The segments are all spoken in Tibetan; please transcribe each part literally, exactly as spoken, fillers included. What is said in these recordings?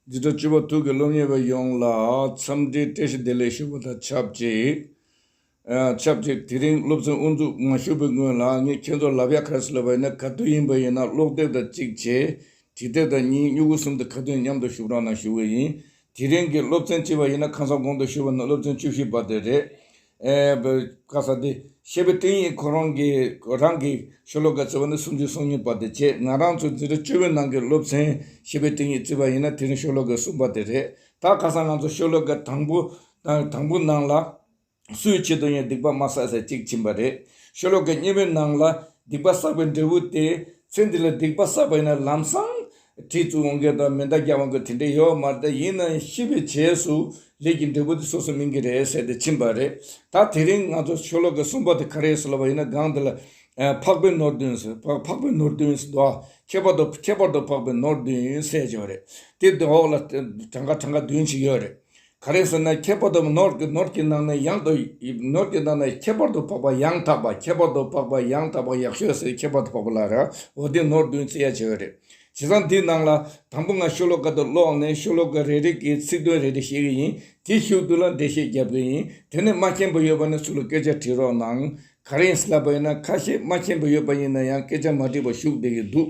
འཛིན་གྲྭ་བཅུ་པ་དྲུག་གི་སློབ་གཉེར་བ་ཡོངས་ལ་འཚམས་འདྲིའི་བཀྲ་ཤིས་བདེ་ལེགས་ཞུ་བ་དང་ཆབས་ཅིག་ཨ། ཆབས་ཅིག་དེ་རིང་སློབ་ཚན་དབུ་འཛུགས་མ་ཞུ་བའི་སྔོན་ལ་ངས་ཁྱེད་ཚོར་ལབ་ཡག་ག་རེ་ཟེར་ལབ་པ་ཡིན་ན། ག་དུས་ཡིན་པ་ཡིན་ན་ཀློག་དེབ་དང་གཅིག་བྱས། བྲིས་དེབ་དང་གཉིས། སྨྱུ་གུ་གསུམ་དང་ཁ་ཏོན་མཉམ་དུ་ཞུ་རོགས་གནང་ཞུ་གི་ཡིན། དེ་རིང་གི་སློབ་ཚན་གཅིག་པ་ཡིན་ན་ཁ་སང་གོང་དུ་ཞུས་པ་ནང་སློབ་ཚན་བཅུ་བཞི་པ་དེ་རེད། ཨེ། བ། ཁ་ས་དེ་བཤད་པའི་སྟེང་ཡིན། ཁོ་རང་གི་རང་གི་ཤོ་ལོ་ཀ་བརྩི་བ་ནི་སུམ་ཅུ་སོ་གཉིས་པ་དེ་བྱས། ང་རང་ཚོ་འཛིན་གྲྭ་བཅུ་པའི་ནང་གི་སློབ་ཚན་བཤད་པའི་སྟེང་ཡིན་བརྩིས་པ་ཡིན་ན་དེ་རིང་ཤོ་ལོ་ཀ་གསུམ་པ་དེ་རེད། ད་ཁ་སང་ང་ཚོ་ཤོ་ལོ་ཀ་དང་པོ་དང་དང་པོ་ནང་ལ། སུའི་ཆེད་དུ་ཡང་སྡིག་པ་མ་བསགས་ཟེར་གཅིག་ཕྱིན་པ་རེད། ཤོ་ལོ་ཀ་གཉིས་པའི་ནང་ལ་སྡིག་པ་བསགས་པའི་འབྲས་བུ་དེ། ཚེ་འདི་ལ་སྡིག་པ་བསགས་པ་ཡིན་ན་ལམ་སང་གྲི་བཙུགས་འོང་མཁན་དང་མེ་མདའ་རྒྱག་འོང་མཁན་དེ་འདྲ་ཡོད་མ་རེད། ད་ཡིན་ན་ཡང་ཤི་བའི་རྗེས་སུ་ལས་ཀྱི་འབྲས་བུ་དེ་སོ་སོ་སྨིན་གྱི་རེད་ཟེར་ཏེ་ཕྱིན་པ་རེད། ད་དེ་རིང་ང་ཚོ་ཤོ་ལོ་ཀ་གསུམ་པ་དེ་ག་རེ་ཟེར་ལབ་པ་ཡིན་ན། སྒང་དེ་ལ་ཨ། འཕགས་པའི་ནོར་བདུན་ཟེར། འཕགས་འཕགས་པའི་ནོར་བདུན་ཟེར་འདུག་ཁྱད་པར་དུ་ཁྱད་པར་དུ་འཕགས་པའི་ནོར་བདུན་ཟེར་གྱི་ཡོད་རེད། དེ་འདི་འོག་ལ་གྲངས་ཀ་གྲངས་ཀ་བདུན་ཞིག་ཡོད་རེད། ག་རེ་ཟེར་ན། ཁྱད་པར་དུ་ནོར་གྱི་ནོར་གྱི་ནང་ནས་ཡང་དུ། ནོར་གྱི་ནང་ནས་ཁྱད་པར་དུ་འཕགས་པ་ཡང་དག་པ། ཁྱད་པར་དུ་འཕགས་པ་ཡང་དག་པ་ཡག་ཤོས་ཟེར། ཁྱད་པར་དུ་འཕགས་པ་ལ་ར་འོ་དེ་ནོར་བདུན་བརྩི་ཡ་བྱེད་ཡོད་རེད། བྱས་ཙང་འདིའི་ནང་ལ་དང་པོ་ང་ཤོ་ལོ་ཀ་དེ་ཀློག་ནས་ཤོ་ལོ་ཀ་རེ་རེ་གི་ཚིག་དོན་རེ་རེ་བཤད་གི་ཡིན། དེ་གཞུག་ཏུ་ལ་འགྲེལ་བཤད་རྒྱབ་གི་ཡིན། དེ་ནས་མ་མཁྱེན་པ་ཡོད་པ་ནི་ཚུར་ལ་སྐད་ཆ་དྲི་རོགས་གནང་། ག་རེ་ཡིན་ལབ་པ་ཡིན་ན། ཁ་ཤས་མ་མཁྱེན་པ་ཡོད་པ་ཡིན་ན་ཡང་སྐད་ཆ་མ་དྲིས་པ་བཞུགས་བསྡད་ཀྱི་འདུག་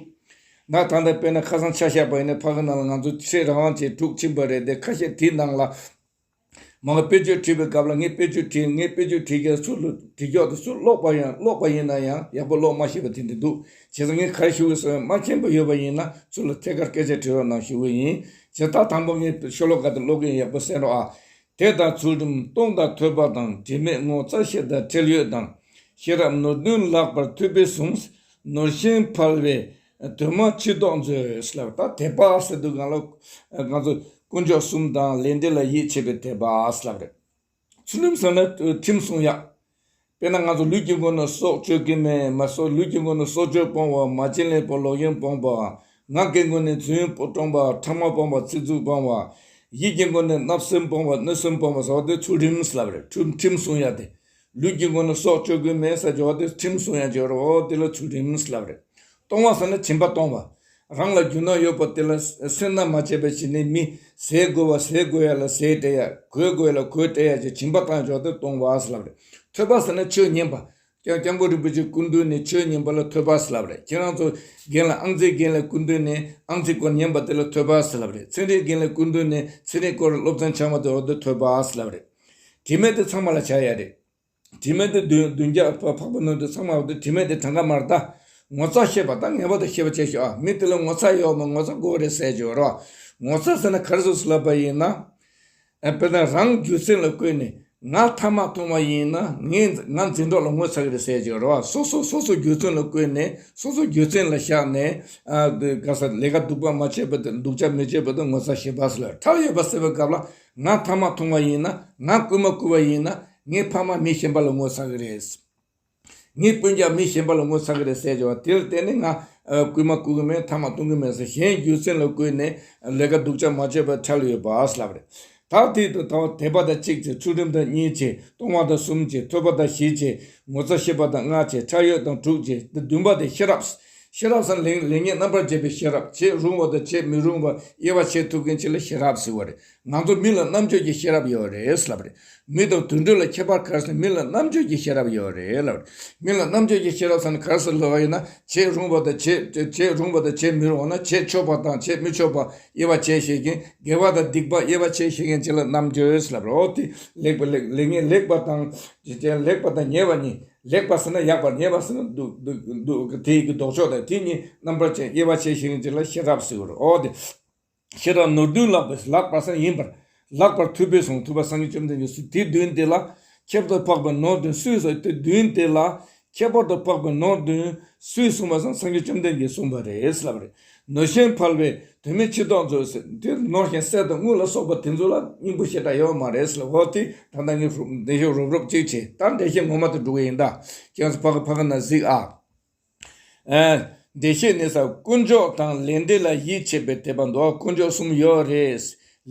ད་ད་ལྟ་དཔེར་ན་ཁ་སང་ཆ་བཞག་པ་ཡིན་ན་ཕ་གི་ནང་ལ་ང་ཚོ་ཆེས་རང་དབང་ཅན་དྲུག་ཕྱིན་པ་རེད་དེ། ཁ་ཤས་དེའི་ནང་ལ་མ་གི་དཔེ་བརྗོད་བྲིས་པའི་སྐབས་ལ་ངས་དཔེ་བརྗོད་བྲིས། ངས་དཔེ་བརྗོད་བྲིས་མཁན་ཚོ་ལ་བྲིས་ཀྱོག་དེ་ཚོ་ཀློག་པ་ཡང་ཀློག་པ་ཡིན་ན་ཡང་ཡག་པོ་ཀློག་མ་ཤེས་པ་དེ་འདྲ་འདུག་བྱས་ཙང་ངས་ག་རེ་ཞུ་གི་ཟེར་ན། མ་མཁྱེན་པ་ཡོད་པ་ཡིན་ན་ཚུར་ལ་ཐད་ཀར་སྐད་ཆ་དྲི་རོགས་གནང་ཞུ་གི་ཡིན། བྱས་ད་དང་པོ་ངས་ཤོ་ལོ་ཀ་དེ་ཀློག་གི་ཡིན། ཡག་པོ་གསན་རོགས་ཨ། དད་དང་ཚུལ་ཁྲིམས། གཏོང་དང་ཐོས་པ་དང་། དྲི་མེད་ངོ་ཚ་ཤེས་དང་ཁྲེལ་ཡོད་དང་། ཤེས་རབ་ནོར་བདུན་ལེགས་པར་ཐུབ་པས་བཟུང་། ནོར་གཞན་ཕལ་བས་དོན་མ་མཆིས་རྟོགས་མཛོད་ལབ། ད་དད་པ་ཟེར་དུས་སྒང་ལ་ང་ཚོ་དཀོན་མཆོག་གསུམ་དང་ལས་འབྲས་ལ་ཡིད་ཆེས་པའི་དད་པ་ལབ་རེད། ཚུལ་ཁྲིམས་ཟེར་ན་ཁྲིམས་སྲུང་ཡ། དཔེར་ན་ང་ཚོ་ལུས་ཀྱི་སྒོ་ནས་སྲོག་གཅོད་ཀྱི་མེད་མ་གཏོགས། ལུས་ཀྱི་སྒོ་ནས་སྲོག་གཅོད་སྤོང་བ། མ་བྱིན་ལེན་སྤོང་། ལོག་གཡེམ་སྤོང་བ། ངག་གི་སྒོ་ནས་རྫུན་སྤོང་བ། ཕྲ་མ་སྤོང་བ། ཚིག་རྩུབ་སྤོང་བ། ཡིད་ཀྱི་སྒོ་ནས་བརྣབ་སེམས་སྤོང་བ། གནོད་སེམས་སྤོང་བ་ཟེར་བ་དེ་ཚུལ་ཁྲིམས་ལབ་རེད། ཁྲིམས་ཁྲིམས་སྲུང་ཡ་དེ། ལུས་ཀྱི་སྒོ་ནས་སྲོག་གཅོད་ཀྱི་མེད་ཟེར་བྱ་བ་དེ་ཁྲིམས་སྲུང་ཡ་བྱེད་རོགས། དེ་ལ་ཚུལ་ཁྲིམས་ལབ་རེད། གཏོང་བ་ཟེར་ན་སྦྱིན་པ་གཏོང་བ། རང་ལ་རྒྱུ་ནོར་ཡོད་པ་དེ་ལ་སེམས་གནག་མ་བྱས་པ་བྱས་ནས། མི་ཟས་དགོས་པ་ཟས་དགོས་ཡ་ལ་ཟས་སྤྲད་ཡ། གོས་དགོས་ཡ་ལ་གོས་སྤྲད་ཡ་བྱས། སྦྱིན་པ་བཏང་བྱ་བ་དེ་གཏོང་བ་ལབ་རེད། ཐོས་པ་ཟེར་ན་ཆོས་ཉན་པ། སྐྱབས་སྐྱབས་མགོན་རིན་པོ་ཆེའི་སྐུ་མདུན་ནས་ཆོས་ཉན་པ་ལ་ཐོས་པ་ལབ་རེད། ཁྱེད་རང་ཚོ་རྒན་ལགས་ཨང་རྩིས་རྒན་ལགས་སྐུ་མདུན་ནས་ཨང་རྩིས་སྐོར་ཉན་པ་དེ་ལ་ཐོས་པ་ལབ་རེད། ཚན་རིག་རྒན་ལགས་སྐུ་མདུན་ནས་ཚན་རིག་སྐོར་སློབ་ཚན་སྦྱངས་པ་དེ་འོ་དེ་ཐོས་པ་ལབ་རེད། དྲི་མེད་དེ་ཚང་མ་ལ་བྱ་ཡ་རེད། དྲི་མེད་དེ་བདུན་བདུན་བརྒྱ་འཕགས་པའི་ནང་དུ་ཚང་མ་འོ་དེ་དྲི་མེད་དེ་གྲངས་ཀ་མ་རེད་ད། ངོ་ཚ་ཤེས་པ་དང་ངེས་པར་དུ་ཤེས་པ་བྱེད་ཤོག་ཨ། མི་དེ་ལ་ངོ་ཚ་ཡོད་མ། ངོ་ཚ་དགོས་རེད་ཟེར་གྱི་ཡོད་རེད་བ། ངོ་ཚ་ཟེར་ན་ག་རེ་ཟེར་ལབ་པ་ཡིན་ན། ཨ། དཔེར་ན་རང་རྒྱུ་མཚན་ལ་བཀོད་ནས་ང་ཐ་མག་འཐུང་བ་ཡིན་ན་ངས་ང་འཛིན་གྲོགས་ལ་ངོ་ཚ་གི་རེད་ཟེར་གྱི་ཡོད་རེད་བ། སོ་སོ་སོ་སོ་རྒྱུ་མཚན་ལ་བཀོད་ནས། སོ་སོ་རྒྱུ་མཚན་ལ་བཞག་ནས། ཨ། དེ་ག་ས་ལས་ཀ་སྡུག་པ་མ་བྱས་པ་དང་སྡུག་ཅག་མི་བྱེད་པ་དང་ངོ་ཚ་ཤེས་པ་ཟེར་ལ། ཁྲེལ་ཡོད་པ་ཟེར་བའི་སྐབས་ལ་ང་ཐ་མག་འཐུང་བ་ཡིན་ན། ང་རྐུན་མ་རྐུ་བ་ཡིན་ན། ངའི་ཕ་མ་མི་གཞན་པ་ལ་ངོ་ཚ་གི་རེད། ངའི་སྤུན་ཀྱག་མི་གཞན་པ་ལ་ངོ་ཚ་གི་རེད་ཟེར་བྱ་བ་དེ་ལ་བརྟེན་ནས་ང་ཨ་རྐུན་མ་རྐུ་གི་མེད། ཐ་མག་འཐུང་གི་མེད་ཟེར། གཞན་རྒྱུ་མཚན་ལ་བཀོད་ནས་ལས་ཀ་སྡུག་ཅག་མ་བྱས་པར་ཁྲེལ་ཡོད་པ་ལབ་རེད། ད་དེ་དང་ད་དད་པ་དང་གཅིག་བྱས། ཚུལ་ཁྲིམས་དང་གཉིས་བྱས། གཏོང་བ་དང་གསུམ་བྱས། ཐོས་པ་དང་བཞི་བྱས། ངོ་ཚ་ཤེས་པ་དང་ལྔ་བྱས། ཁྲེལ་ཡོད་དང་དྲུག་བྱས། དེ་བདུན་པ་དེ་ཤེས་རབ། ཤེས་རབ་ཟེར་ན་ལེགས་ལེགས་ཉེས་རྣམ་པར་འབྱེད་པའི་ཤེས་རབ། བྱེད་རུང་བ་དང་བྱེད་མི་རུང་བ་དབྱེ་བ་ཕྱེ་ཐུབ་མཁན་ཅིག་ལ་ཤེས་རབ་ཟེར་བ་རེད། ང་ཚོ་མི་ལ་རྣམ་དཔྱོད་ཀྱི་ཤེས་རབ་ཡོད་རེད་ལབ་རེད། མི་དང་དུད་འགྲོ་ལ་ཁྱད་པར་ག་རེ་ཟེར་ན། མི་ལ་རྣམ་དཔྱོད་ཀྱི་ཤེས་རབ་ཡོད་རེད་ལབ་རེད། མི་ལ་རྣམ་དཔྱོད་ཀྱི་ཤེས་རབ་ཟེར་ན་ག་རེ་ཟེར་ལབ་པ་ཡིན་ན། བྱེད་རུང་བ་དང་བྱེད། བྱེད་རུང་བ་དང་བྱེད་མི་རུང་བ་ན། བྱེད་ཆོག་པ་དང་བྱེད་མི་ཆོག་པ་དབྱེ་བ་ཕྱེ་ཤེས་མཁན། དགེ་བ་དང་སྡིག་པ་དབྱེ་བ་ཕྱེ་ཤེས་མཁན་ཅིག་ལ་རྣམ་དཔྱོད་ལབ་རེད། འོ་དེ་ལེགས་པ་ལེགས་ལེགས་ཉེས་ལེགས་པ་དང་། ལེགས་པ་དང་ཉེས་པ་གཉིས། ལེགས་པ་ཟེར་ན་ཡག་པ། ཉེས་པ་ཟེར་ན་སྡུག་སྡུག་སྡུག་དེ་གི་ལྡོག་ཕྱོགས་དང་དེ་གཉིས་རྣམ་པར་ཅན་དབྱེ་བ་ཕྱེ་ཤེས་མཁན་ཅིག་ལ་ཤེས་རབ་ཟེར་གི་རེད། འོ་དེ། ཤེས་རབ་ནོར་བདུན་ལེགས་པར། ལེགས་པར་ཟེར་ན་ཡིན་པར། ལེགས་པར་ཐུབ་པས་བཟུང་། ཐུབ་པ་སངས་རྒྱས་བཅོམ་ལྡན་འདས་གསུངས། དེ་བདུན་དེ་ལ་ཁྱད་པར་དུ་འཕགས་པའི་ནོར་བདུན་སུས་གསུངས། དེ་བདུན་དེ་ལ་ཁྱད་པར་དུ་འཕགས་པའི་ནོར་བདུན་སུས་གསུངས་པ་ཟེར་ན་སངས་རྒྱས་བཅོམ་ལྡན་འདས་ཀྱིས་གསུངས་པ་རེད་ལབ་རེད། ནོར་གཞན་ཕལ་བས་དོན་མེད་མཆིས་རྟོགས་མཛོད་ཟེར། དེ་ནོར་གཞན་གསེར་དང་དངུལ་ལ་སོགས་པ་དེ་ཚོ་ལ་སྙིང་པོ་ཞེ་དྲག་ཡོད་མ་རེད་ལབ། འོ་དེ་ད་ལྟ་ངས་འགྲེལ་བཤད་རོབ་རོབ་ཅིག་བྱས། ད་འགྲེལ་བཤད་ངོ་མ་དེ་འགྲོ་གི་ཡིན། ད་ཁྱེད་ཚོ་ཕ་གི་ཕ་གི་ན་གཟིགས་ཨ། ཨ། འགྲེལ་བཤད་ནི་ས། དཀོན་མཆོག་དང་ལས་འབྲས་ལ་ཡིད་ཆེས་པའི་དད་པ་འདུག་དཀོན་མཆོག་གསུམ་ཡོད་རེད།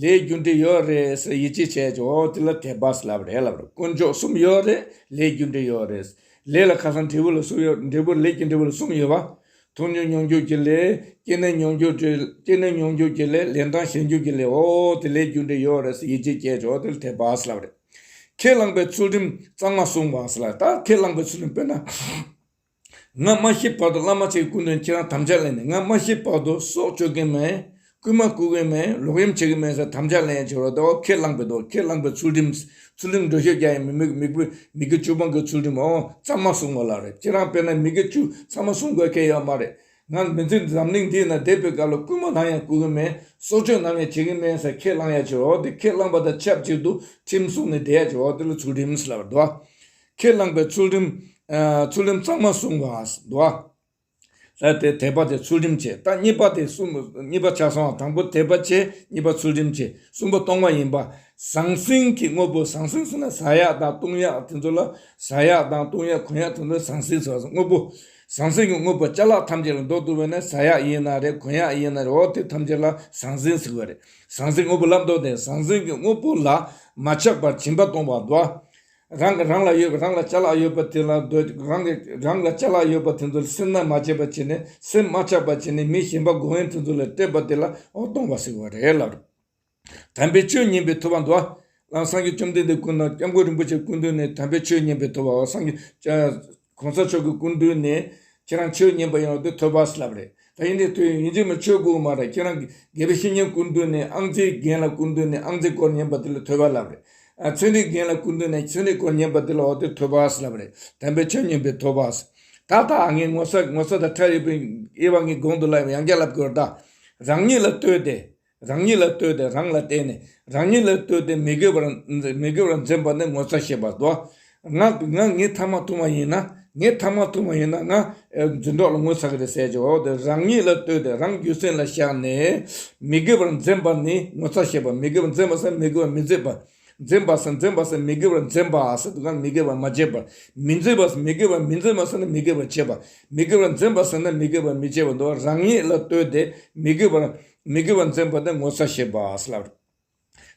ལས་རྒྱུ་འབྲས་ཡོད་རེད་ཟེར་ཡིད་ཆེས་བྱས་ཀྱི། འོ་དེ་ལ་དད་པ་ལབ་རེད་ལབ་རེད། དཀོན་མཆོག་གསུམ་ཡོད་རེད། ལས་རྒྱུ་འབྲས་ཡོད་རེད། ལས་ལ་ཁ་སང་འབྲས་བུ་ལ་གསུམ་ཡོད། འབྲས་བུ། ལས་ཀྱི་འབྲས་བུ་ལ་གསུམ་ཡོད་པ། མཐོང་ཆོས་མྱོང་འགྱུར་གྱི་ལས། སྐྱེས་ནས་མྱོང་འགྱུར་གྱི། སྐྱེས་ནས་མྱོང་འགྱུར་གྱི་ལས། ལན་གྲངས་ཤེས་འགྱུར་གྱི་ལས། འོ་དེ་ལས་རྒྱུ་འབྲས་ཡོད་རེད་ཟེར་ཡིད་ཆེས་སྐྱེས་ཆོག་དེ་ལ་དད་པ་ཟེར་ལབ་རེད། ཁས་བླངས་པའི་ཚུལ་ཁྲིམས་གཙང་མ་བསྲུང་བ་ཟེར་ལབ། ད་ཁས་བླངས་པའི་ཚུལ་ཁྲིམས་དཔེར་ན། ང་མ་ཤི་བར་དུ་བླ་མ་ཅིག་གི་སྐུ་མདུན་ཁྱེད་རང་དམ་བཅའ་ལེན་ནས། ང་མ་ཤི་བར་དུ་སྲོག་གཅོད་ཀྱི་མེད། རྐུན་མ་རྐུ་གི་མེད། ལོག་གཡེམ་བྱེད་ཀྱི་མེད་ཟེར་དམ་བཅའ་ལེན་ཡ་བྱེད་རོགས་དོ། ཁས་བླངས་པའི་དོ། ཁས་བླངས་པའི་ཚུལ་ཁྲིམས། ཚུལ་ཁྲིམས་འགྲོ་ཤོད་རྒྱག་ཡ་མི་མི་མི་མི་མི་དགེ་བཅུ་སྤོང་གི་ཚུལ་ཁྲིམས་འོ་གཙང་མ་བསྲུང་བ་ལ་རེད། ཁྱེད་རང་དཔེར་ན་མི་དགེ་བཅུ་ཚང་མ་བསྲུང་དགོས་ཁེལ་ཡོད་མ་རེད། ང་མི་ཚེ་འཛམ་གླིང་འདིའི་ནང་བསྡད་པའི་སྐབས་ལ་རྐུན་མ་ནམ་ཡང་རྐུ་གི་མེད། སྲོག་གཅོད་ནམ་ཡང་བྱེད་ཀྱི་མེད་ཟེར་ཁས་བླངས་ཡ་བྱེད་རོགས་དེ། ཁས་བླངས་པ་དང་ཆབས་ཅིག་ཏུ་ཁྲིམས་བསྲུངས་ནས་བསྡད་ཡ་བྱེད་རོགས་དེ་ལ་ཚུལ་ཁྲིམས་ཟེར་ལབ་པ་འདུག་ཁས་བླངས་པའི་ཚུལ་ཁྲིམས། ཨ། ཚུལ་ཁྲིམས་གཙང་མ་བསྲུང་བ་འདུག་ད་དེ་དད་པ་དེ་ཚུལ་ཁྲིམས་བྱས། ད་གཉིས་པ་དེ་གསུམ། གཉིས་པ་ཆགས་སོང་། དང་པོ་དད་པ་བྱས། གཉིས་པ་ཚུལ་ཁྲིམས་བྱས། གསུམ་པ་གཏོང་བ་ཡིན་པ། ཟང་ཟིང་གི་དངོས་པོ། ཟང་ཟིང་ཟེར་ན་ཟ་ཡག་དང་བཏུང་ཡག་དེ་ཚོ་ལ། ཟ་ཡག་དང་བཏུང་ཡག་གོན་ཡག་དེ་ཚོ་ཟང་ཟིང་ཟེར་བ། དངོས་པོ། ཟང་ཟིང་གི་དངོས་པོ་ཅ་ལག་ཐམས་ཅད་ལ་མདོར་བསྡུ་བས་ན་ཟ་ཡག་ཡིན་ན་རེད། གོན་ཡག་ཡིན་ན་རེད། འོ་དེ་ཐམས་ཅད་ལ་ཟང་ཟིང་ཟེར་བ་རེད། ཟང་ཟིང་དངོས་པོ་ལབ་མདོར་བསྡུས། ཟང་ཟིང་གི་དངོས་པོ་ལ་མ་ཆགས་པར་སྦྱིན་པ་གཏོང་བ་འདུག་རང་གི་རང་ལ་ཡོད་པ། རང་ལ་ཅ་ལག་ཡོད་པ་དེ་ལ་འདོད། རང་གི་རང་ལ་ཅ་ལག་ཡོད་པ་དེ་ཚོ་ལ་སེམས་ན་མ་བྱས་པ་བྱས་ནས། སེམས་མ་ཆགས་པ་བྱས་ནས་མི་གཞན་པ་མགོ་དབྱེ་དེ་ཚོ་ལ་སྤྲད་པ་དེ་ལ་འོ་གཏོང་བ་ཟེར་བ་རེད་ལབ། དམ་པའི་ཆོས་ཉན་པའི་ཐོབ་པ་འདུག་ཨ། སངས་རྒྱས་བཅོམ་ལྡན་འདས་སྐུ་ན། སྐྱབས་མགོན་རིན་པོ་ཆེའི་སྐུ་མདུན་ནས་དམ་པའི་ཆོས་ཉན་པའི་ཐོབ་པ། སངས་རྒྱས་གོང་ས་མཆོག་གི་སྐུ་མདུན་ནས་ཁྱེད་རང་ཆོས་ཉན་པ་ཡིན་ན་དེ་ཐོས་པ་ཟེར་ལབ་རེད། ད་ཡིན་དེ་ཐོས་ཡིན་གཅིག་མིན་ཆོས་དགོས་མ་རེད། ཁྱེད་རང་དགེ་བའི་བཤེས་གཉེན་སྐུ་མདུན་ནས། ཨང་རྩིས་རྒན་ལགས་སྐུ་མདུན་ནས་ཨང་རྩིས་སྐོར་ཉན་པ་དེ་ལ་ཐོས་པ་ལབ་རེད། ཨ། ཚན་རིག་རྒན་ལགས་སྐུ་མདུན་ནས་ཚན་རིག་སྐོར་ཉན་པ་དེ་ལ་འོ་དེ་ཐོས་པ་ཟེར་ལབ་རེད། དམ་པའི་ཆོས་ཉན་པའི་ཐོས་པ་ཟེར། ད་ལྟ་ངས་ངོ་ཚ་ངོ་ཚ་དང་ཁྲེལ་ཡོད་པའི་དབྱེ་བ་ངས་གོང་དུ་ལབ་ཡང་བསྐྱར་ལབ་དགོས་རེད། ད་རང་ཉིད་ལ་ལྟོས་ཏེ། རང་ཉིད་ལ་ལྟོས་ཏེ། རང་ལ་བལྟས་ནས། རང་ཉིད་ལ་ལྟོས་ཏེ་མི་དགེ་བར། མི་དགེ་བར་འཛེམ་པ་ནི་ངོ་ཚ་ཤེས་པ་འདུག་ང་ང་ངས་ཐ་མག་འཐུང་བ་ཡིན་ན། ངས་ཐ་མག་འཐུང་བ་ཡིན་ན་ང་ཨེ་འཛིན་གྲོགས་ལ་ངོ་ཚ་གི་རེད་ཟེར་གྱི། འོ་དེ་རང་ཉིད་ལ་ལྟོས་ཏེ་རང་རྒྱུ་མཚན་ལ་བཞག་ནས་མི་དགེ་བར་འཛེམ་པ་ནི་ངོ་ཚ་ཤེས་པ། མི་དགེ་བར་འཛེམ་པ་ཟེར་མི་དགེ་བར་མི་འཛེམ་པ། འཛེམ་པ་ཟེར་འཛེམ་པ་ཟེར་མི་དགེ་བར་འཛེམ་པ་ཟེར་དུས་གང་མི་དགེ་བར་མ་བྱེད་པ། མི་འཛེམ་པ་ཟེར་མི་དགེ་བར་མི་འཛེམ་པ་ཟེར་ན་མི་དགེ་བར་བྱེད་པ། མི་དགེ་བར་འཛེམ་པ་ཟེར་ན་མི་དགེ་བར་མི་བྱེད་པ་འདུག་རང་ཉིད་ལ་ལྟོས་ཏེ་མི་དགེ་བར། མི་དགེ་བར་འཛེམ་པ་ནི་ངོ་ཚ་ཤེས་པ་ཟེར་ལབ།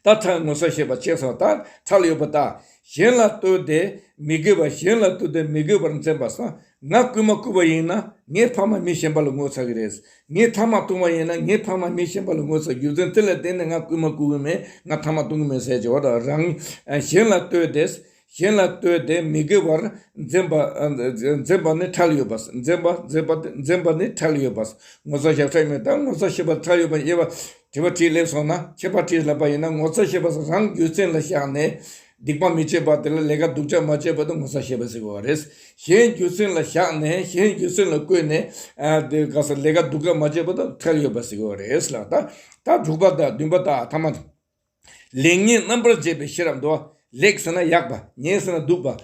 ད་ཁྲ་ངོ་ཚ་ཤེས་པ་ཆགས་སོང་། ད་ཁྲ་ལ་ཡོད་པ་ད། གཞན་ལ་ལྟོས་ཏེ་མི་དགེ་བ། གཞན་ལ་ལྟོས་ཏེ་མི་དགེ་བར་འཛེམ་པ་སོང་། ང་རྐུན་མ་རྐུ་བ་ཡིན་ན་ངའི་ཕ་མ་མི་གཞན་པ་ལ་ངོ་ཚ་གི་རེད། ངས་ཐ་མག་འཐུང་བ་ཡིན་ན་ངའི་ཕ་མ་མི་གཞན་པ་ལ་ངོ་ཚ། རྒྱུ་མཚན་དེ་ལ་བརྟེན་ནས་ང་རྐུན་མ་རྐུ་གི་མེད། ང་ཐ་མག་འཐུང་གི་མེད་ཟེར་གྱི་འོ་ད་རང་གཞན་ལ་ལྟོས་ཏེ། གཞན་ལ་ལྟོས་ཏེ་མི་དགེ་བར་འཛེམ་པ། འཛེམ་པ་ནི་ཁྲ་ལ་ཡོད་པ། འཛེམ་པ་འཛེམ་པ་འཛེམ་པ་ནི་ཁྲ་ལ་ཡོད་པ། ངོ་ཚ་ཤེས་པ་ཁྲ་ཡོད་མེད། ད་ངོ་ཚ་ཤེས་པ་ཁྲ་ཡོད་པ་དབྱེ་བ། དྲི་བ་དྲིས་ལན་སོང་ན། ཁྱད་པར་དྲིས་ལབ་པ་ཡིན་ན་ངོ་ཚ་ཤེས་པ་ཟེར་རང་རྒྱུ་མཚན་ལ་བཞག་ནས་སྡིག་པ་མི་བྱེད་པ་དེ་ལ་ལས་ཀ་སྡུག་ཅག་མ་བྱེད་པ་དེ་ངོ་ཚ་ཤེས་པ་ཟེར་དགོས་པ་རེད། གཞན་རྒྱུ་མཚན་ལ་བཞག་ནས་གཞན་རྒྱུ་མཚན་ལ་བཀོད་ནས་ཨ་དེ་ག་ས་ལས་ཀ་སྡུག་ཅག་མ་བྱེད་པ་དེ་ཁྲ་ལ་ཡོད་པ་ཟེར་དགོས་པ་རེད་ལ། ད་ད་དྲུག་པ་དང་བདུན་པ་དང་ཐ་མ། ལེགས་ཉེས་རྣམ་པར་འབྱེད་པའི་ཤེས་རབ་འདུག་ལེགས་ཟེར་ན་ཡག་པ། ཉེས་ཟེར་ན་སྡུག་པ།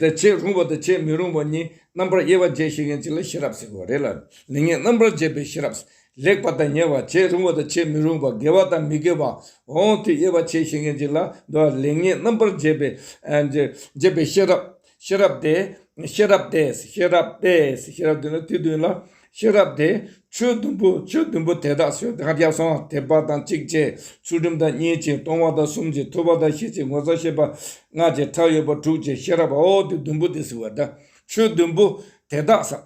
དེ་བྱེད་རུང་བ་དང་བྱེད་མི་རུང་བ་གཉིས་རྣམ་པར་དབྱེ་བ་འབྱེད་ཤེས་མཁན་ཅིག་ལ་ཤེས་རབ་ཟེར་དགོས་རེད་ལ། ལེགས་ཉེས་རྣམ་པར་འབྱེད་པའི་ཤེས་རབ། ལེགས་པ་དང་ཉེས་པ། བྱེད་རུང་བ་དང་བྱེད་མི་རུང་བ། དགེ་བ་དང་མི་དགེ་བ། འོ་དེ་དབྱེ་བ་འབྱེད་ཤེས་མཁན་ཅིག་ལ་འདུག་ལེགས་ཉེས་རྣམ་པར་འབྱེད་པའི་ཨ་འབྱེད་འབྱེད་པའི་ཤེས་རབ། ཤེས་རབ་སྟེ། ཤེས་རབ་སྟེ། ཤེས་རབ་སྟེ་ཟེར། ཤེས་རབ་སྟེ་ན་དེ་དོན་ལ། ཤེས་རབ་སྟེ། ཆོས་བདུན་པོ། ཆོས་བདུན་པོ་དེ་དག་ཟེར་དེ་ག་རྒྱབ་སོང་། དད་པ་དང་གཅིག་བྱས། ཚུལ་ཁྲིམས་དང་གཉིས་བྱས། གཏོང་བ་དང་གསུམ་བྱས། ཐོས་པ་དང་བཞི་བྱས། ངོ་ཚ་ཤེས་པ་ལྔ་བྱས། ཁྲ་ཡོད་པ་དྲུག་བྱས། ཤེས་རབ། འོ་དེ་བདུན་པོ་དེ་ཟེར་བ་ད། ཆོས་བདུན་པོ་དེ་དག་ཟེར།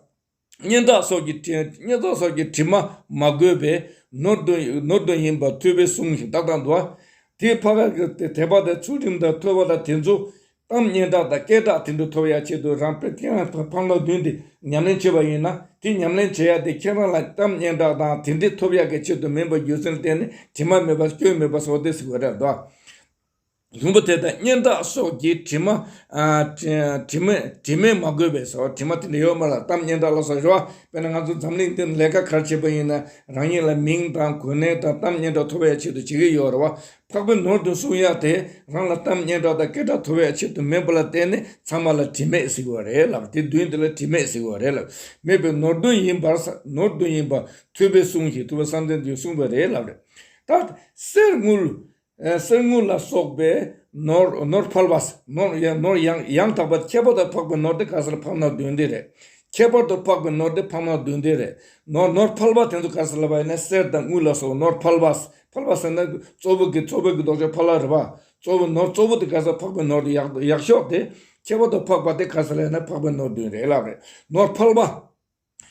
སྙན་གྲགས་སོགས་ཀྱི་དྲི། སྙན་གྲགས་སོགས་ཀྱི་དྲི་མ་མ་གོས་པས་ནོར་དུ་ནོར་དུ་ཡིན་པ་ཐོས་པས་བསྲུང་ཞིང་ཏག་ཏག་འདུག་ཨ། དེ་ཕ་ག་གི་དེ་དད་པ་དང་ཚུལ་ཁྲིམས་དང་ཐོས་པ་དང་དེ་ཚོ་གཏམ་སྙན་གྲགས་དང་སྐད་གྲགས་དེ་འདྲ་ཐོབ་ཡ་ཆེད་དུ་རང་དཔེ་ཁྱེད་རང་ཕ་ཕམ་ལོ་བདུན་དེ་ཉམས་ལེན་བྱེད་པ་ཡིན་ན། དེ་ཉམས་ལེན་བྱེད་ཡ་དེ་ཁྱེད་རང་ལ་གཏམ་སྙན་གྲགས་དང་དེ་འདྲ་ཐོབ་ཡ་གི་ཆེད་དུ་མིན་པ་རྒྱུ་མཚན་བརྟེན་ནས་དྲི་མ་མེད་པ་སྐྱོན་མེད་པ་སོགས་དེ་ཟེར་བ་རེད་དོ། ལུང་པ་དེ་དག་སྙན་གྲགས་སོགས་ཀྱི་དྲི་མ། ཨ་དྲི་དྲི་མས་དྲི་མས་མ་གོས་པས་སོ། དྲི་མ་དེ་འདྲ་ཡོད་མ་ལ། གཏམ་སྙན་གྲགས་ལ་སོགས་རེད་བ། དཔེར་ན་ང་ཚོ་འཛམ་གླིང་འདིར་ལས་ཀ་ག་རེ་བྱེད་པ་ཡིན་ན་རང་ཉིད་ལ་མིང་དང་གོ་གནས་དང་གཏམ་སྙན་གྲགས་ཐོབ་པའི་ཆེད་དུ་བྱེད་ཀྱི་ཡོད་རེད་བ། འཕགས་པའི་ནོར་དུ་གསུངས་ཡ་དེ་རང་ལ་གཏམ་སྙན་གྲགས་དང་སྐད་གྲགས་ཐོབ་པའི་ཆེད་དུ་མིན་པ་ལ་བརྟེན་ནས་ཚང་མ་ལ་དྲི་མས་ཟེར་གྱི་ཡོད་རེད་ལབ། དེ་བདུན་དེ་ལ་དྲི་མས་ཟེར་གྱི་ཡོད་རེད་ལབ། མེད་པའི་ནོར་བདུན་ཡིན་པར་ཟེར། ནོར་བདུན་ཡིན་པ་ཐོས་པས་བསྲུང་ཞིང་། ཐོས་པ་བསམ་གཏན་དུ་གསུངས་པ་རེད་ལབ་རེད། ད་གསེར་དངུལ། ཨ་གསེར་དངུལ་ལ་སོགས་པའི་ནོར་ནོར་ཕལ་པ། ནོར་ཡང་ནོར་ཡང་ཡང་དག་པ་ཁྱད་པར་དུ་འཕགས་པའི་ནོར་དེ་ག་ས་ལ་འཕགས་ན་བདུན་དེ་རེད། ཁྱད་པར་དུ་འཕགས་པའི་ནོར་དེ་འཕགས་ན་བདུན་དེ་རེད། ནོར་ནོར་ཕལ་པ་དེ་ཚོ་ག་ས་ལ་བ་ཡིན་ན་གསེར་དང་དངུལ་ལ་སོགས་ནོར་ཕལ་པ། ཕལ་པ་ཟེར་ན་གཙོ་བོ་གི་གཙོ་བོ་གི་ལྡོག་ཕྱོགས་ཕལ་པ་རེད་པ། གཙོ་བོ་ནོར་གཙོ་བོ་དེ་ག་ས་འཕགས་པའི་ནོར་དེ་ཡག་ཡག་ཤོས་དེ། ཁྱད་པར་དུ་འཕགས་པ་དེ་ག་ས་ལ་ཡིན་ན་འཕགས་པའི་ནོར་བདུན་རེད་ལབ་རེད། ནོར་ཕལ་པ།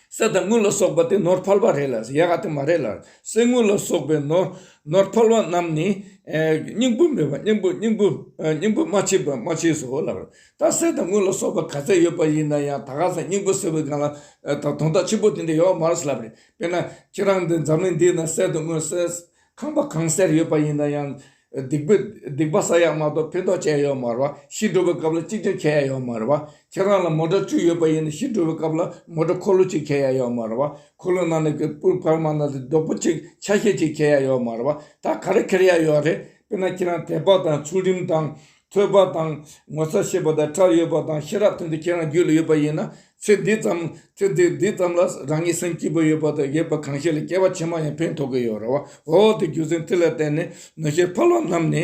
གསེར་དང་དངུལ་ལ་སོགས་པ་དེ་ནོར་ཕལ་པ་རེད་ལ། ཡ་ག་དེ་མ་རེད་ལ། གསེར་དངུལ་ལ་སོགས་པའི་ནོར་ནོར་ཕལ་པ་རྣམས་ནི། ཨེ། སྙིང་པོ་མེད་པ། སྙིང་པོ་སྙིང་པོ་ཨེ། སྙིང་པོ་མ་མཆིས་པ་མ་མཆིས་སོ་ལབ་རེད། ད་གསེར་དང་དངུལ་ལ་སོགས་པ་ག་ཚད་ཡོད་པ་ཡིན་ན་ཡང་ད་ག་ས་སྙིང་པོ་ཟེར་བའི་སྒང་ལ། ཨེ། ད་དོན་དག་ཆེན་པོ་དེ་འདྲ་ཡོད་མ་རེད་ལབ་རེད། དཔེར་ན་ཁྱེད་རང་འདི་འཛམ་གླིང་འདི་ན་གསེར་དང་དངུལ་གསེར། ཁང་པ་གང་སར་ཡོད་པ་ཡིན་ན་ཡང་། སྡིག་པ་སྡིག་པ་བསགས་ཡག་མ་གཏོགས་ཕན་ཐོགས་ཅི་ཡང་ཡོད་མ་རེད་བ། ཤི་འགྲོ་བའི་སྐབས་ལ་གཅིག་ཀྱང་ཁྱེར་ཡག་ཡོད་མ་རེད་བ། ཁྱེད་རང་ལ་མོ་ཊ་བཅུ་ཡོད་པ་ཡིན་ན་ཤི་འགྲོ་བའི་སྐབས་ལ་མོ་ཊ་འཁོར་ལོ་གཅིག་ཁྱེར་ཡག་ཡོད་མ་རེད་བ། འཁོར་ལོ་ནང་ནས་ཀྱི་སྤུར་བར་མ་ན་དེ་རྡོག་པོ་གཅིག་ཆ་ཤས་གཅིག་ཁྱེར་ཡག་ཡོད་མ་རེད་བ། ད་ག་རེ་ཁྱེར་ཡག་ཡོད་རེད། དཔེར་ན་ཁྱེད་རང་དད་པ་དང་ཚུལ་ཁྲིམས་དང་ཐོས་པ་དང་ངོ་ཚ་ཤེས་པ་དང་ཁྲེལ་ཡོད་པ་དང་ཤེས་རབ་དེ་ཚོ་ཁྱེད་རང་རྒྱུད་ལ་ཡོད་པ་ཡིན་ན། ཚེ་འདི་ཙམ། ཚེ་འདི་འདི་ཙམ་ལ་རང་ཉིད་སེམས་སྐྱིད་པོ་ཡོད་པ་དང་ཡོད་པ་གང་ཤེས་ལ་སྐྱེ་བ་ཕྱི་མ་ཡང་ཕན་ཐོགས་ཀྱི་ཡོད་རེད་བ། འོ་དེ་རྒྱུ་མཚན་དེ་ལ་བརྟེན་ནས་ནོར་ཤེས་ཕལ་པ་རྣམས་ནི།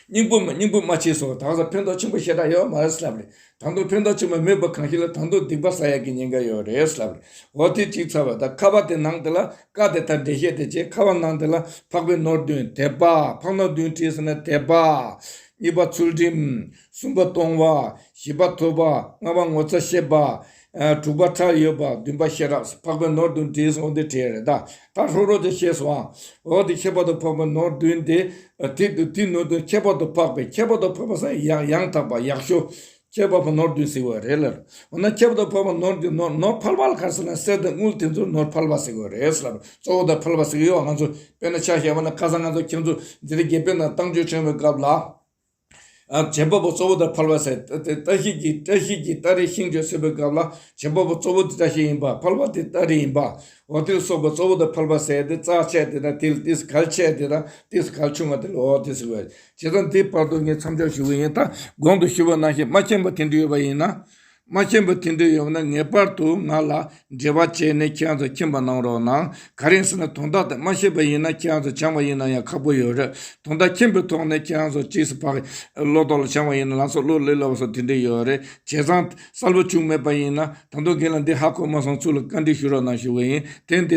སྙིང་པོ་མ་སྙིང་པོ་མ་མཆིས་སོ། ད་ག་ས་ཕན་ཐོགས་ཆེན་པོ་ཞེ་དྲག་ཡོད་མ་རེད་ལབ་རེད། ད་དུང་ཕན་ཐོགས་ཆེན་པོ་མེད་པ་གང་ཤེས་ལ་ད་དུང་སྡིག་པ་བསགས་ཡག་གི་ཉེན་ཁ་ཡོད་རེད་ལབ་རེད། འོ་དེ་གཅིག་ཚར་བ། ད་ཁ་བ་དེ་ནང་དེ་ལ་ཀ་དེ་ད་འགྲེལ་བཤད་དེ་བྱས། ཁ་བ་ནང་དེ་ལ་འཕགས་པའི་ནོར་བདུན། དད་པ། འཕགས་ནོར་བདུན་བྲིས་ཟེར་ན་དད་པ། གཉིས་པ་ཚུལ་ཁྲིམས། གསུམ་པ་གཏོང་བ། བཞི་པ་ཐོས་པ། ལྔ་པ་ངོ་ཚ་ཤེས་པ། ཨ། དྲུག་པ་ཁྲེལ་ཡོད་པ། བདུན་པ་ཤེས་རབ། འཕགས་པའི་ནོར་བདུན་བྲིས་སོང་དེ་བྲིས་རེད་ད། ད་ཧྲོ་རོ་ཅིག་ཤེས་སོང་ཨ། འོ་དེ་ཁྱད་པར་དུ་འཕགས་པའི་ནོར་བདུན་དེ། ཨ། དེ་དེ་ནོར་བདུན་ཁྱད་པར་དུ་འཕགས་པའི། ཁྱད་པར་དུ་འཕགས་པ་ཟེར་ཡང་ཡང་དག་པ་ཡག་ཤོས། ཁྱད་པར་དུ་ནོར་བདུན་ཟེར་བ་རེད་ལ། འོ་ན་ཁྱད་པར་དུ་འཕགས་པ་ནོར་བདུན་ནོར་ནོར་ཕལ་པ་ལ་ག་རེ་ཟེར་ན་གསེར་དང་དངུལ་དེ་ཚོ་ནོར་ཕལ་པ་ཟེར་བ་རེད་ལ། གཙོ་བོ་དང་ཕལ་པ་ཟེར་གྱི་ཡོད། ང་ཚོ་དཔེར་ན་ཆ་བཞག་པ་ན་ཁ་སང་ང་ཚོ་ཁྱེད་ཚོ་འཛིན་གྲྭ་བརྒྱད་པའི་ནང་རྟགས་འཇུག་བྱུང་བའི་སྐབས་ལ། ཨ། བྱེད་པ་པོ་གཙོ་བོ་དང་ཕལ་པ་ཟེར། ཏེ་ཏེ་བཀྲ་ཤིས་ཀྱི་བཀྲ་ཤིས་ཀྱི་སྟ་རེ་ཤིང་གཅོད་ཟེར་བའི་སྐབས་ལ་བྱེད་པ་པོ་གཙོ་བོ་དེ་བཀྲ་ཤིས་ཡིན་པ། ཕལ་པ་དེ་སྟ་རེ་ཡིན་པ། འོ་དེ་ལ་སོགས་པ་གཙོ་བོ་དང་ཕལ་པ་ཟེར་ཏེ་རྩ་ཆེ་དེ་དང་དེ་ལ་ཏིས་གལ་ཆེ་དེ་དང་ཏིས་གལ་ཆུང་བ་དེ་ལ་འོ་དེ་ཟེར་བས། བྱས་ཙང་དེའི་བར་དུ་ངས་མཚམས་འཇོག་ཞུ་གི་ཡིན། ད་གོང་དུ་ཞུས་པ་ནང་བཞིན་མ་མཁྱེན་པ་དེ་འདྲ་ཡོད་པ་ཡིན་ན། མ་མཁྱེན་པ་དེ་འདྲ་ཡོད་ན་ངེས་པར་དུ་ང་ལ་འབྲེལ་བ་བྱས་ནས་ཁྱེད་རང་ཚོ་མཁྱེན་པ་གནང་རོགས་གནང་། ག་རེ་ཡིན་ཟེར་ན་དོན་དག་དེ་མ་ཤེས་པ་ཡིན་ན་ཁྱེད་རང་ཚོ་སྦྱང་བ་ཡིན་ན་ཡང་ཁག་པོ་ཡོད་རེད། དོན་དག་མཁྱེན་པའི་ཐོག་ནས་ཁྱེད་རང་ཚོ་ཅིག་སུ་ཕག་བློ་ཐོག་ལ་སྦྱང་བ་ཡིན་ན་ལང་ཚོ་བློ་ལས་སླ་བ་སོགས་དེ་འདྲ་ཡོད་རེད། བྱས་ཙང་གསལ་པོ་བྱུང་མེད་པ་ཡིན་ན་ད་དུང་རྒན་ལགས་འདི་ཧ་གོ་མ་སོང་ཚུལ་ལ་བཀའ་འདྲི་ཞུ་རོགས་གནང་ཞུ་བ་ཡིན། དེ་འདི།